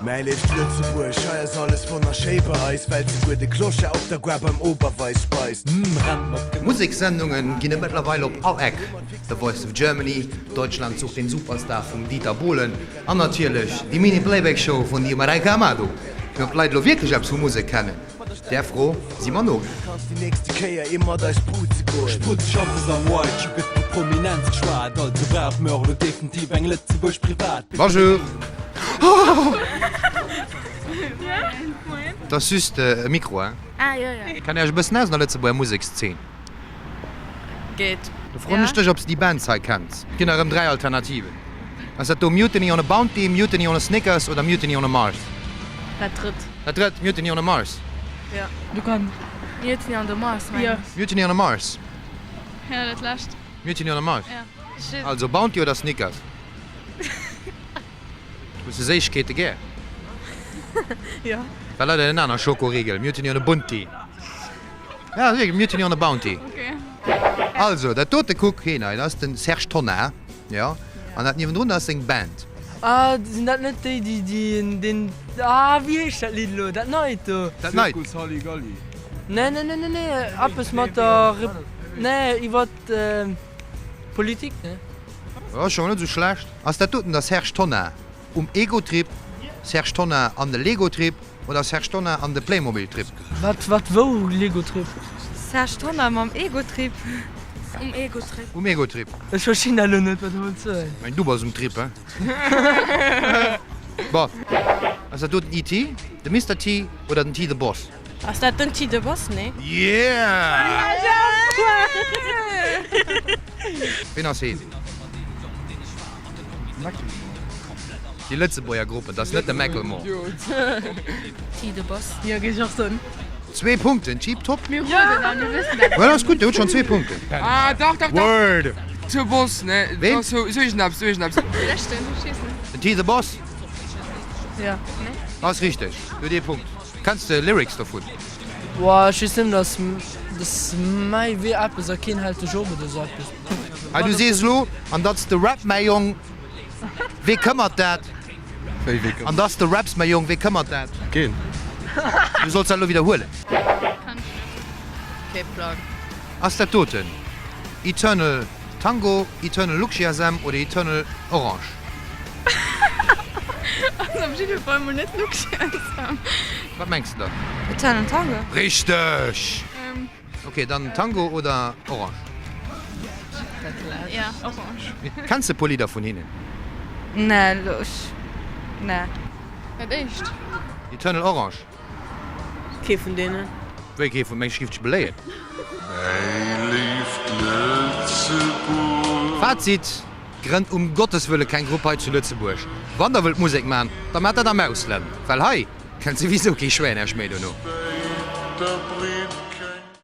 Mäi léift Lëtzebuerg, hei ass alles wonnerschéi bei eis, well souguer de Clochard op der Gare beim Oberweis speist. Musekssendungen ginn et mëttlerweil op all Eck, The Voice of Germany, Deutschland sucht den Superstar vum Dieter Bohlen an natierlech déi Mini-Playback-Show vun der Mareike Amado. Mee ob d'Leit elo wierklech eppes vu Musek kennen, där Fro si mer nogaangen. Bonjour! Dat ass just e Mikro, hein? Kennt Dir Iech e bëssen aus an der Lëtzebuerger Musekszeen? Geet. Da froen ech dech, ob s de déi Bands hei kenns. Et ginn der erëm 3 Alternativen. Ass dat do Mutiny on a Bounty, Mutiny on a Snickers oder Mutiny on a Mars? Dat drëtt. Dat drëtt, Mutiny on a Mars. Jo. Du kann. Mutiny on the Mars, mengen ech. Mutiny on a Mars. Jo, dat lescht. Mutiny on a Mars. Jo. Also Bounty oder Snickers? Hues de Séissegkeete gär? Jo. War leider en aner Schokoriegel, Mutiny on a Bunty. Ja, wierklech, Mutiny on a Bounty. Also, dat dote, kuck heen hei, dat ass den Serge Tonnar, jo, an dat niewendrun, dat ass seng Band. Ah, sinn dat net déi, déi, déi, deen, ah, wéi heescht dat Lidd elo, dat neit do? Dat neit? Zirkus Halligalli. Nee, nee, nee, nee, nee, eppes mat der Rep, nee, iwwer d'Politik, ne? Jo, scho net esou schlecht. Ass dat doten der Serge Tonnar um Egotrip, Serge Tonnar an de Legotrip oder Serge Tonnar an de Playmobiltrip? Wat, wat, wou Legotrip? Serge Tonnar mam Egotrip. Um Egotrip. Um Egotrip. Ech verstinn dat elo net, wat du wëlls soen. Meng du bass um Trip, he? Bon, ass dat doten ET, de Mister T oder den T the Boss? Ass dat den T the Boss? Nee. Yeah! Ween ass heen? Déi Lëtzebuerger Gruppen, dat ass net de Macklemore. T the Boss. Jo, géif ech och soen. Zwee Punkten, Tip top. Mir roden a mir wëssen dat. Well ass gutt, dir hutt schonn zwee Punkten. Ah, dach, dach, dach. Word! The Boss, ne? Ween? Sou, sou iergendeppes, sou iergendeppes. De leschten, ech weess net. Den T the Boss? Jo. Nee? Ass richteg, du hutt ee Punkt. Kenns de Lyrics dovun? Boah, ech weess nëmmen dass dass mäi Wee eppes a keen hält dech op oder sou eppes. Hei du sees elo, an datts de Rap mäi Jong, wee këmmert dat? Wéi wee këmmert? An datts de raps mäi Jong, wee këmmert dat? Keen. Du solls dat elo widderhuelen. Kann ech net. Kee Plang. Ass dat doten Eternal Tango, Eternal Luxiasem oder Eternal Orange? Ass op jidde Fall mol net Luxiasem. Wat mengs de dann? Eternal Tango. Richteg! Ok, dann Tango oder Orange? Ja, Orange. Kenns de puer Lidder vun hinnen? Nee, elo ech, nee. Dat éischt. Eternal Orange. Kee vun deenen. Wéi kee vun? Mengs ech giff dech beléien? Mäi léift Lëtzebuerg. Fazit, Grënnt um Gotteswëlle keng Grupp hei zu Lëtzebuerg. Wann der wëllt Musek man, da mat dat am Ausland, well hei kennt souwisou kee Schwäin Äech méi dono. Spéit der Breet.